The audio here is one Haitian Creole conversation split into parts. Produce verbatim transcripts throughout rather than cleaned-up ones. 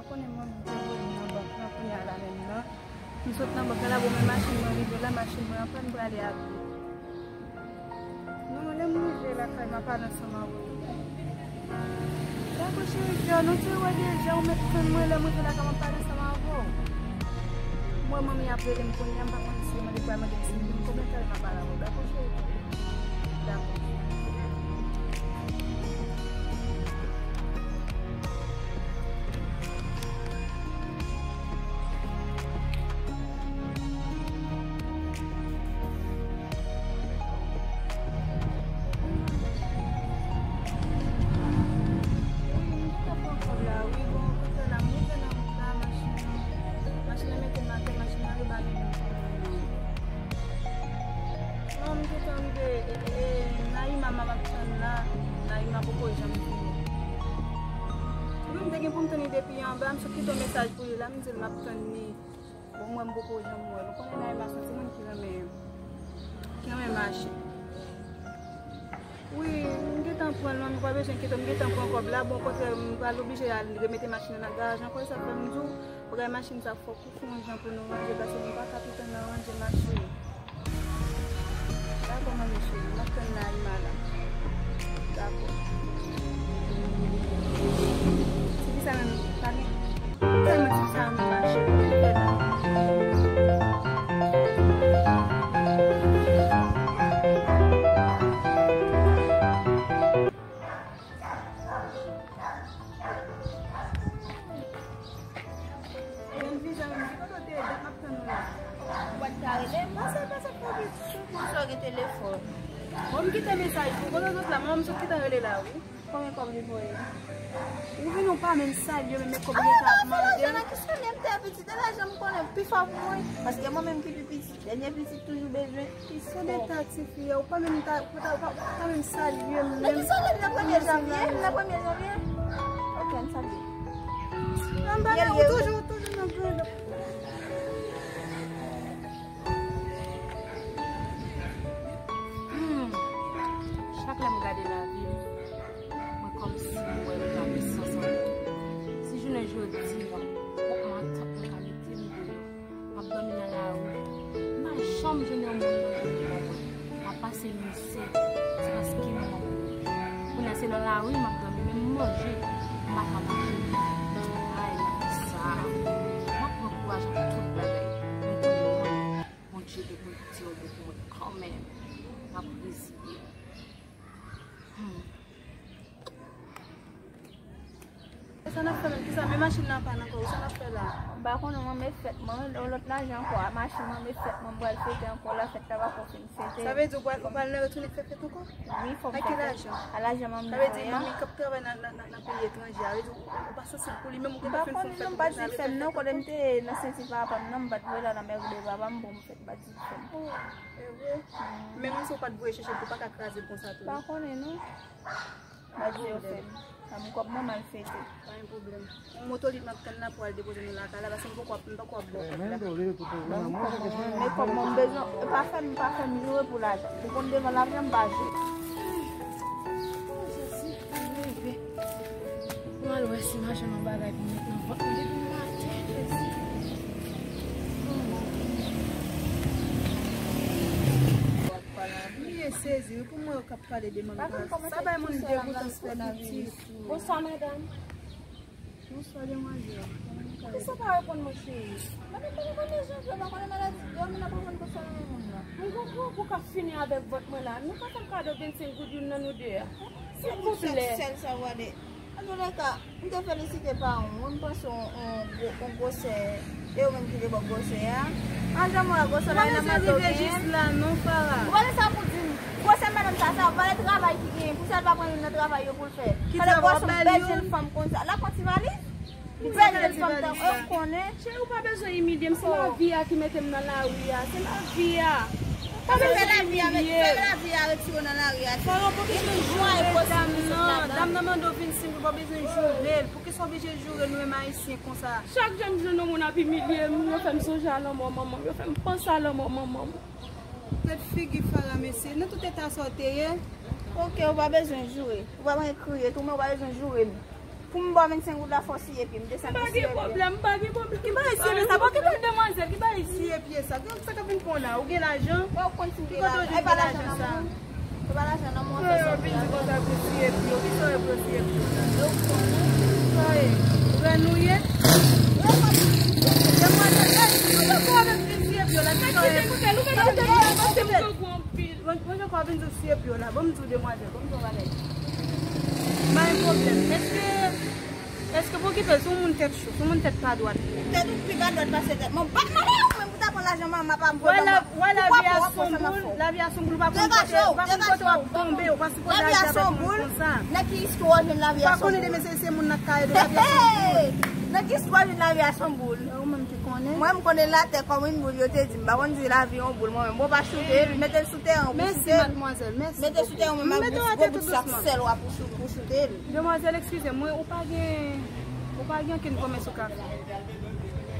Konnen mwen te voye m nan bank lan, kounye a la menm nan. M sot nan bank la, bon, men machin mwen rive la, machin mwen an pàn, m prale a pye. Non, lè m rive lakay, m ap pale ansanm avè w. Dakò, cheri, kè, non, se wè deja, ou mèt tann mwen, lè m rive lakay, m ap pale ansanm avè w. Mwen, manmi ap rele m kounye a, m pa konn si yo mande pral mande m si m vin konbyen tan m ap pale avè w. Dakò, cheri, kè. Dakò. Wi, m gentan pran kòb la, wi, bon, kote la, m rive nan wout la, machin nan, machin nan mete m atè, machin nan rebalone m. Non, m gentan rive, e, e, Naïma m ap tann la, Naïma poko janm vini. Wi, m te gen pou m tann li depi anba, m sot kite yon mesaj pou li la, m di l m ap tann li. Bon, mwen, m poko janm wè l. Ou konnen Naïma se yon timoun ki renmen, ki renmen mache. Wi, m gentan pran l, manmi, pa bezwen enkyete w, m gentan pran kòb la. Bon, okontrè, m pral oblije al remete machin nan nan garaj ankò, e sa fè m di w, bagay machin sa fòk ou fè yon jan pou nou ranje, paske nou pa ka toutan nan ranje mache. Dakò, manmi cheri, m ap tann Naïma la. Dakò. Se ki sa menm, pa gen. Tèlman ti sa nou mache pou fè la. Menm vizyon menm, ki kote w te ye? Dat m ap tann ou la. Ou pa t ka rele m? Pase, pase, pase, pase, pase, gen telefòn. Bon, m kite mesaj pou ou. Kote w sot la? Manman m sot gentan rele la, wi. Konbyen kòb li voye? Ou vin ou pa menm salye, menm kòb ou gentan ap mande. Lajan nan ki sou menm tè pitit, e lajan m konnen pi fò pou mwen. Paske mwen menm ki pi pitit, dènye pitit toujou bezwen pi fò. Kisa de ta tifi a, ou pa menm ta, ou pa, ou pa, ou pa menm salye m menm. Men ki salye m nan premye janvye, m nan premye janvye. Ok, n salye. Anba la, ou toujou, ou toujou nan grenn. Hmm. Chak lè m gade lavi m, mwen kòmsi m wè m pa gen sans ankò. Si jounen jodi a, pòt matant mwen ka mete m deyò, m ap dòmi nan lari, m pa janm jwenn yon moun nan jwenn pou mwen. M ap pase mizè, se paske m manke. Kounye a se nan lari m ap dòmi, menm manje, m pa ka manje. Ay, sa, m ap pran kouraj ak tout bagay. Men kounye a, Bondye gen pou l di yon mo pou mwen kanmenm. M ap reziye. Hmm. Sa n ap fè menm? Kisa? Men machin nan pa nan kò w, sa n ap fè la? M pa konnen, mwen met fèt mwen, yon lòt lajan ankò, a machin mwen met fèt mwen, m pral fete ankò, la fèt la pa ko fin fete. Sa vle di ou pral, ou pral nan retounen fè fèt ankò? Wi, fò m fè fèt. A ki lajan? A lajan manmi voye a. Sa vle di manmi k ap travay nan, nan, nan, nan peyi etranje a, vle di ou, ou pa sansib pou li menm, ou gentan fin fè fèt ou pa di fè m non, kote m te ye nan senti papa m nan, m pa t voye la nan mègde papa m pou m fèt, m pa t di fè m. Oh, e vre? Menm si ou pa t voye chèche l, ou pa ka kraze l konsa tou. Pa konnen non. Badi yo fè m. Sa m kòb mwen m al fete. Pa gen pwoblèm. Yon motolit m ap tann la pou al depoze nou lakay la, paske m poko ap, m poko ap bò kòb la. Ban m kòb mwen, men kòb mwen m bezwen, e pa fè m, pa fè m joure pou lajan. Ou konn devan lajan m pa joure. Oh, Jezi, ann leve. Mwen al wè si m achte yon bagay pou m met nan vant mwen depi maten, Jezi. Oh, Bondye. Li ye sezi, wi, pou mwen yo k ap pale de manmi. Sa bay moun degoutans fè pitit. Bonswa, madanm. Bonswa, demwazèl. Poukisa w pa reponn mwen, cheri? Madanm, pa reponn mwen, cheri, ou pa konnen maladi, dòmi nan pran moun konsa nan men moun nan. Mwen gon gwo kou k ap fini avèk vant mwen la. Nou ka fè m kado vennsenk goud youn nan nou de a? Silvouplè. Sèl sa w gade. Antouleka, m te felisite paran w, wi, m panse w, w, w gwosè, e yo menm ki te ba w gwosè a. An jan m wè gwosè la, nan mato genyen. Ou pa gen sa pou di m. Gwosè madanm sa, sa, valè travay ki genyen, pou sa l pa pran youn nan travay yo pou l fè. Ki travay w ap ba l yo? Bèl jèn fanm konsa. L ap pran ti valiz? Bèl jèn fanm tankou w konnen. Cheri, ou pa bezwen imilye m, se lavi a ki mete m nan lari a, se lavi a. Pa bezwen imilye m. Fè lavi a retire w nan lari a. Fò yo pa bezwen joure dam nan. Dam nan mande w vin single, ou pa bezwen joure l. Poukisa w oblije joure nou menm Ayisyen konsa? Chak jan m jwenn yon moun ap imilye m, yo fè m sonje a lanmò manman m, yo fè m panse a lanmò manman m. Tèt figi Farah, mesye, nan tout eta sa w te ye. Ok, ou pa bezwen joure. Ou pa bezwen kriye tou, men ou pa bezwen joure m. Pou m ba w vennsenk goud la, fò w siye pye m. Desann pou siye pye m. M pa gen pwoblèm, m pa gen pwoblèm. Ki bagay siye pye sa? Bon, ki bagay demwazèl, ki bagay siye pye sa? Ki sa k ap vin fè w la? Ou gen lajan? Wè, ou konn si m gen lajan. E pa lajan nan men w. Se pa lajan nan men w, se sa w vin di konsa pou siye pye w. Ki sa w vle pou yo siye pye w la? E ou konnen. Sa w ye? Rèn ou ye? Demwazèl, ey, ou dakò avèk vin siye pye w la? Sa w ye? Mwen, mwen dakò vin di w siye pye w la. Ban m di w demwazèl, ban m di w bagay. M pa gen pwoblèm. Èske, èske pou okipe l, se yon moun tèt cho, se yon moun tèt pa dwat. Tèt ou pi pa dwat pase tèt mwen. Bat mwen la, ou menm pou ta pran lajan manman pa m voye ban mwen. Wè lavi a se yon boul, lavi a se yon boul, ou pa konn kote, ou pa konn kote w ap tonbe, ou pa sipoze al di avèk moun konsa. Nan ki istwa w jwenn lavi a se yon boul? Ou pa konnen demen se, se moun nan k ka ede, lavi a se yon boul. Nan ki istwa w jwenn lavi a se yon boul? E ou menm ki konnen. Mwen, m konnen latè kòm yon boul, yo te di m. M pa konn di lavi yon boul, mwen menm. Bon, pa choute l, mete l sou teren, ou pou choute l. Mèsi, madmwazèl, mèsi bokou. Mete l sou teren, mwen, m ap gwo bout sak sèl w ap pou chou-, pou choute l. Demwazèl, eskize mwen, ou pa gen, ou pa gen ankenn kòmès ou ka fè?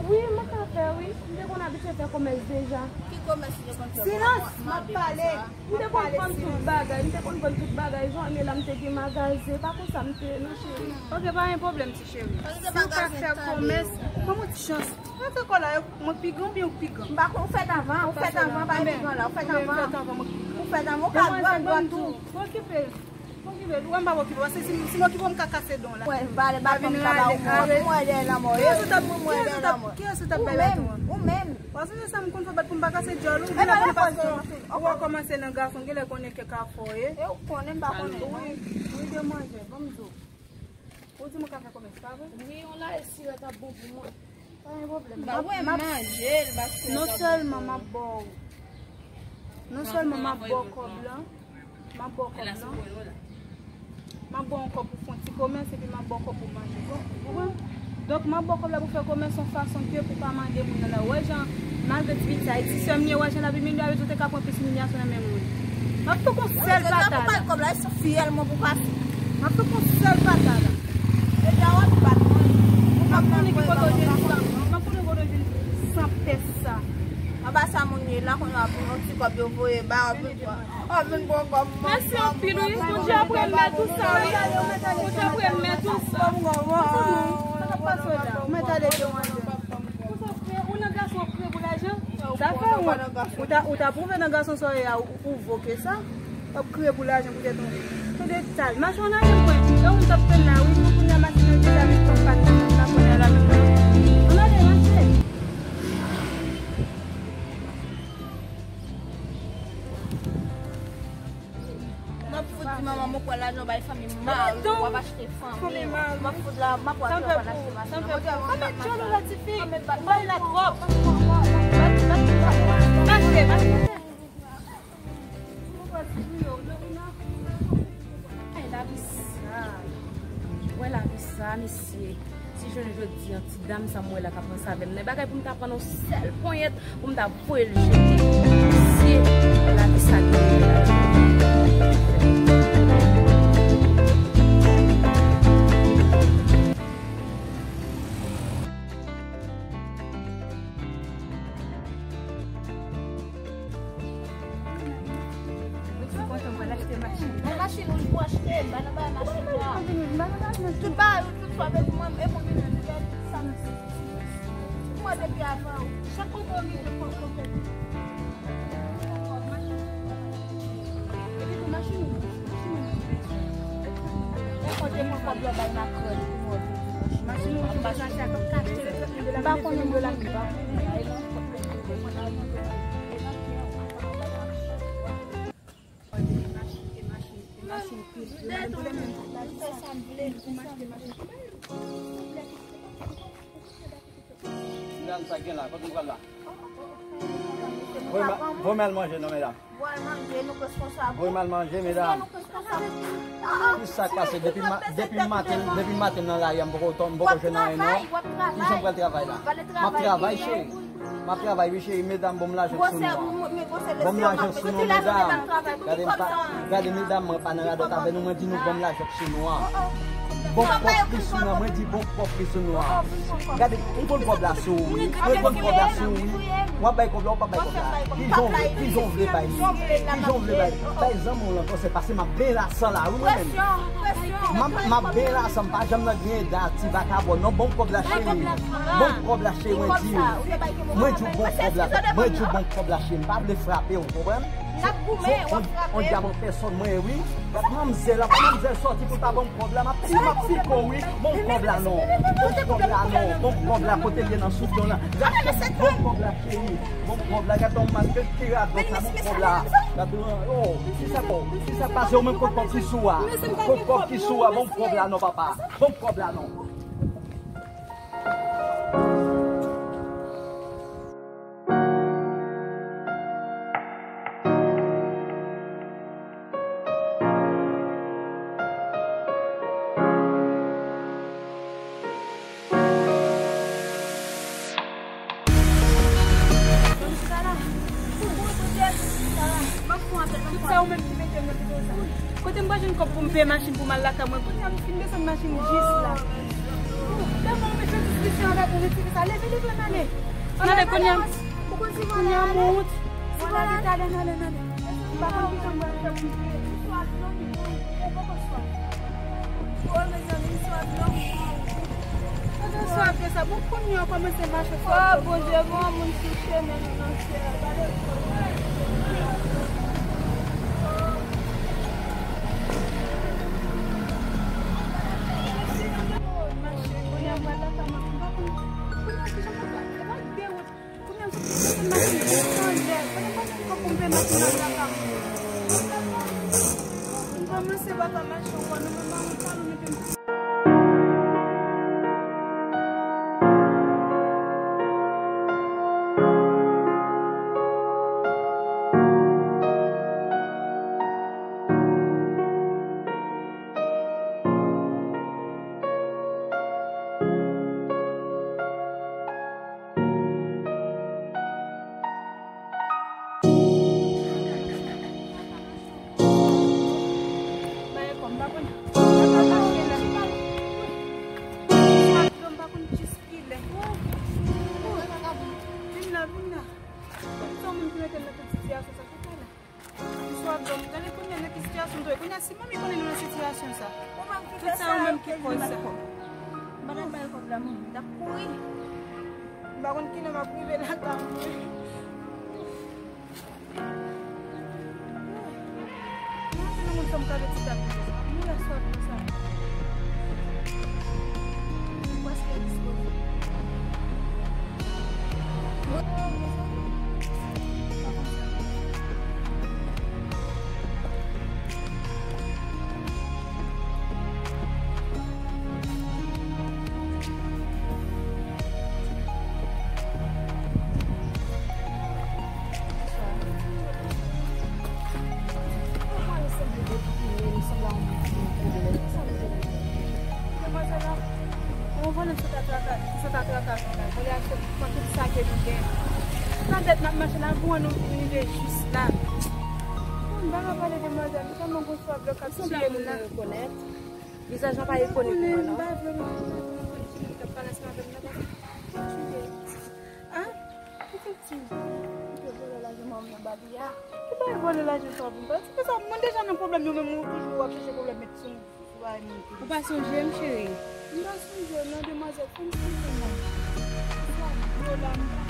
Wi, mwen ka fè, wi. M te konn abitye fè kòmès deja. Ki kòmès ou te konn fè? Silans, m ap pale. M te konn vann tout bagay, m te konn vann tout bagay, jan anmye la m te gen magazen, pa konsa m te ye non, cheri. Ok, pa gen pwoblèm, ti cheri. Si w ka fè kòmès, ban m yon ti chans. Mwen fè kò la, mwen pi gran oubyen ou pi gran? M pa konn, ou fèt anvan, ou fèt anvan, pa pi gran la, ou fèt anvan. Ou fèt anvan, ou ka gran, gran tou. Okipe l. Okipe l. Ou wè m pa okipe, paske si, si m okipe w, m ka kase dan w la. Mwen, m pa ale bat kò m nan ba ou, mwen, mwen dèyè lanmò. Kiyès ou t ap, kiyès ou t ap, kiyès ou t ap bay baton an? Ou menm, ou menm. Paske se sa m konn fè bat pou m pa kase dyòl ou. Vin la konn paske ou a kòmanse nan gason, genlè konnen kè kafò ye. E ou konnen, m pa konnen non. Wi, wi, demwazèl, ban m di w. Ou di mwen ka fè kòmès, pa vre? Wi, yon la esirèt ap bon pou mwen. Pa gen pwoblèm. M ap, m ap manje l, paske non sèlman m ap ba w, non sèlman m ap ba w kòb lan, m ap ba w kòb lan. M ap ba w yon kòb pou fè yon ti kòmès, epi m ap ba w kòb pou manje. Bon, ou konprann? Donk, m ap ba w kòb la pou fè kòmès yon fason ke pou pa mande moun nan la. Ou wè jan, malgre ti piti sa, e ti sè m ye, ou wè jan l ap imilye, avè di ou te ka pran plis imilyasyon nan men moun. M ap tou kon sèl pata la. Kòb la, e sou fiyèl mwen pou pase. M ap tou kon sèl pata la. Deja w ap bat mwen. M ap konnen ki kote w jwenn san, m ap konnen kote w jwenn san pès sa. Anba sa moun ye la, kounye a pou yon ti kòb yo voye ba, w ap vin pran. Mèsi anpil, wi. Bondye ap remèt ou sa, wi. Bondye ap remèt ou sa. Ou nan gason ap kriye pou lajan? Sa fè wont. Ou ta, ou ta pwouve nan gason sa w ye a, ou, ou voke sa. W ap kriye pou lajan poutèt ou. Tande tal. Mache ann ale, mwen. E ou m t ap tann la, wi. Pou kounye a mache nan vye la, men kòm pa nan la, kounye a la, men. Ann ale, mache. M ap fout di manman m ou pran lajan w bay fanmi mari w, w ap achte fanmi w. M ap fout la, m ap wè w ap achte machin. Sa m fè pou ou? Sa m fè pou ou? Pa met djòl la, tifi. Pa met bat, bay la twòp. Mache, mache. Ay, lavi sa. Wè lavi sa, mesye. Si jounen jodi a, ti dam sa m wè la k ap ranse avè m nan, e bagay pou m ta pran nan yon sèl ponyèt, pou m ta voye l jete. Mesye, lavi sa ki gen la. Mwen kontan mwen achte machin. Mwen machin wouj pou achte, m pa nan bagay machin nwa. Tout bagay ou tout swa bezwen mwen, e mwen menm menm, sa m di. Mwen depi avan ou. Chak kote ou rive, fò w konpèt. Epi tou machin wouj, machin wouj. Mwen konte mwen kòb yo bay makrèl pou mwen. Machin wouj, ou pa sa achte ak kòb kache. M pa konnen dola m pa. Medam, sa gen la, kote nou pral la? Voye m al manje non, medam. Voye m al manje, nou responsab. Voye m al manje, medam. Kisa k pase? Depi ma-, depi maten, depi maten nan lari a, m poko, m poko jwenn anyen non. Kijan m pral travay la? M ap travay, cheri. M ap travay wi cheri, medam, ban m lajan sou nou an. Ban m lajan sou nou, medam. Gade m, gade medam, mwen pa nan radòt avè nou, mwen di nou ban m lajan sou nou an. Bon pwòp li sou nou an, mwen di bon pwòp li sou nou an. Gade, ou konn kòb la sou ou wi, ou konn kòb la sou ou wi. W ap bay kòb la, w p ap bay kòb la. Kijan w vle, kijan w vle bay li? Kijan w vle bay li? Bay zanmi w lan konsèy, paske m ap benyen lasan la wi mwen menm. M ap, m ap benyen la san m pa janm nan griyen dal, ti vakabon. Non, ban m kòb la, cheri. Ban m kòb la, cheri, mwen di w. Mwen di w ban m kòb la. Mwen di w ban m kòb la, cheri. M pa vle frape w, konprann? N ap goumen, w ap frape m. On dyab an pèsòn, mwen, wi. Manmzèl la, manmzèl sòti pou l pa ban m kòb la. M ap, m ap fiko, wi. Ban m kòb la, non. Ban m kòb la, non. Ban m kòb la, kote l ye nan souf yon nan. Ban m kòb la, cheri. Ban m kòb la, gade yon mas, gade ki radòt la, ban m kòb la. Gade, oh, ki sa, oh, ki sa pase, ou menm kot kòb ki sou a? Kot kòb ki sou a, ban m kòb la non, papa. Ban m kòb la non. Tout sa ou menm ki mete m nan pito sa. Kote m pral jwenn kòb pou m peye machin pou m al lakay mwen? Kounye a m fin desann machin jis la. Tèlman ou mete diskisyon avèk ou, retire sa. Leve, leve, ann ale. Ann ale, kounye a. Ou konn si kounye a m wont. Ann ale, ann ale, ann ale. M pa konn ki jan m pral fè pou m peye. Ou poko swaf. Oh, mezanmi, m swaf non. Mwen swaf de sa. Bon, kounye a w kòmanse mache fò. Oh, Bondye, bon, moun ki chemen nou nan syèl. Gade. Mache, kounye a m pral lakay mwen. M pa konn, kounye a ki jan m pral fè. E pa de wout. Kounye a m sot desann machin jis anlè. Kounye a m pa gen kòb pou m peye machin nan lakay mwen. M kòmanse pa ka mache ankò, nou menm pa wont pa nou mete m. Vin la, vin la. Ou se yon moun ki mete m nan tout sitiyasyon sa, kite la. Misye ap dòmi. Gade kounye a nan ki sitiyasyon m twouve. Kounye a, si manmi konnen nou nan sitiyasyon sa. Tout sa ou menm ki kòz sa. M pa t ap bay kòb la, manmi. M t ap kouri. M pa konn kilè m ap rive lakay mwen. Mwen se yon moun fanm k ap eksit ak moun sa. Mwen la swa konsa. Mwen prèske dispoze. Demwazèl la, yon vòlè sot atraka, sot atraka, vòlè achte pran tout sa ke nou gen. Nan dèt n ap mache la, pou nou rive jis la. M pa ka pale demwazèl, m tèlman gon swaf lè k ap tiye m nan. Vizaj lan pa rekònèt mwen, non. M pa vle, m pa vle, m pa vle ki moun k ap pale ansanm avè m nan, paske m tiye. Ah? Ki te di? Ki te vòlè lajan manman m nan ba li a? Ki bay vòlè lajan sa pou m ba? Se pou sa, mwen deja nan pwoblèm, yo menm ou toujou w ap chèche pwoblèm met sou m, sou bagay moun toujou. Ou pa sonje m, cheri? M pa sonje w non, demwazèl, fè m sonje non. Sa dlo la, m pa.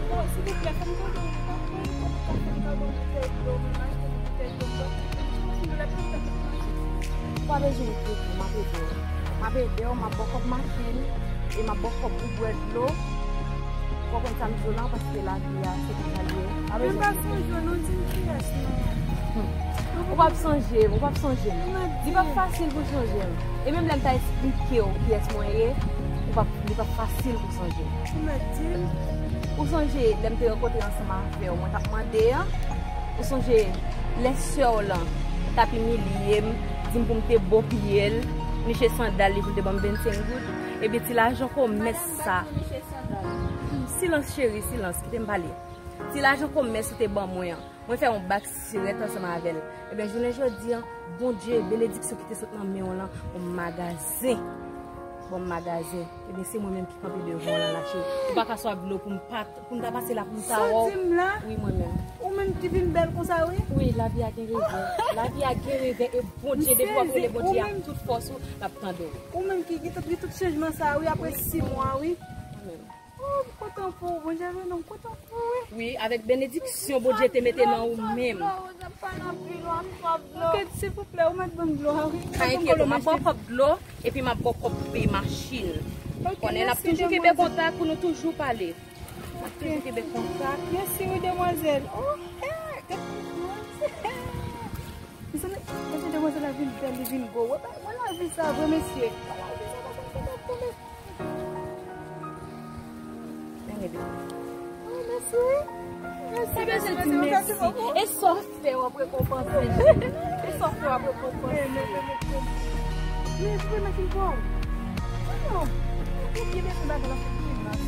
Bon, silvouplè, fè m tande w, ou pa konn kòman w ka fè m ka ba w bouteyi dlo, m achte yon bouteyi dlo, m bwè. Ou pa bezwen enkyete w, m ap ede w. M ap ede w, m ap ba w kòb machin, e m ap ba w kòb pou bwè dlo. Fò w konn sa m di w lan, paske lavi a, se konsa l ye. M pa bezwen enkyete w. Men pa sonje w non, di m kiyès mwen ye. Hmm. Ou p ap sonje m, ou p ap sonje m. Li p ap fasil pou w sonje m. E menm lè m ta esplike w kiyès mwen ye, ou p ap, li p ap fasil pou w sonje m. Ou mèt di m. Ou sonje lè m te rankontre ansanm avè w, mwen t ap mande an? Ou sonje lè sè w lan t ap imilye m, di m pou m te bon piye l, niche sandal li pou l te ban m vennsenk goud? Ebyen, ti lajan komès sa. Silans, cheri, silans, kite m pale. Ti lajan komès ou te ban mwen an, mwen fè yon bak sirèt ansanm avè l. Ebyen, jounen jodi an, Bondye, benediksyon ki te sot nan men w lan, yon magazen. Bon, magazen. Ebyen, se mwen menm ki kanpe devan w lan la, cheri. Ou pa ka swa vle w pou m pa, pou m ta pase la, pou m ta wè w. Sa w di m la? Wi, mwen menm. Ou Ou menm ki vin bèl konsa, wi. Wi, lavi a gen revè. Lavi a gen revè e Bondye, depi w ap rele Bondye ak tout fòs ou, l ap tande w. Ou menm ki gen tout, tout chanjman sa, wi, apre sis mwa, wi. Oh, m kontan pou ou, Bondye avè nou, m kontan pou ou, wi. Wi, avèk benediksyon Bondye te mete nan ou menm. Kèt, silvouplè, ou mèt ban m dlo a, wi. Pa enkyete w, m ap ba w kòb dlo, epi m ap ba w kòb peye machin. Konnen n ap toujou kenbe kontak pou nou toujou pale. Mwen te vin kenbe kontak. Mèsi wi demwazèl. Oh, hey, gade demwazèl. Mezanmi, gade demwazèl la vin bèl, li vin gwo. Wè, wè lavi sa vre mesye. Wè lavi sa, pa konn kote pou mesye. Gade. Oh, mèsi wi. Mèsi, mèsi, mèsi, mèsi. E sa w fè w ap rekonpanse, cheri. E sa w fè w ap rekonpanse. Men, men, men, men. Men, vre, men, ki bon.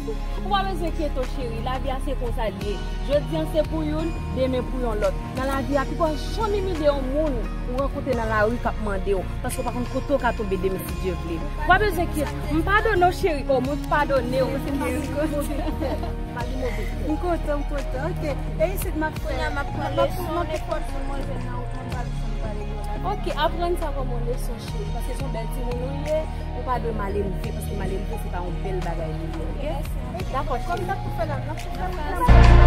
Ou pa bezwen enkyete w, cheri. Lavi a se konsa l ye. Jodi a se pou youn, demen pou yon lòt. Nan lavi a, pipo janm imilye yon moun ou rankontre nan lari k ap mande w. Paske w pa konn kote w ka tonbe demen, si Dye vle. Ou pa bezwen enkyete. M padone w, cheri. O, mwen padone w. Se pa m ki koze. M kontan, m kontan. Ok. E isit m ap fè. Kounye a m ap pran leson nenpòt moun mwen jwenn nan wout mwen, m pa bezwen pale de yo la. Ok, aprann sa kòm yon leson, cheri, paske se yon bèl timoun ou ye, ou pa dwe malelve, paske malelve se pa yon bèl bagay li ye, ok? Dakò, cheri. Kòm n ap tou fè la, n ap tou fè la.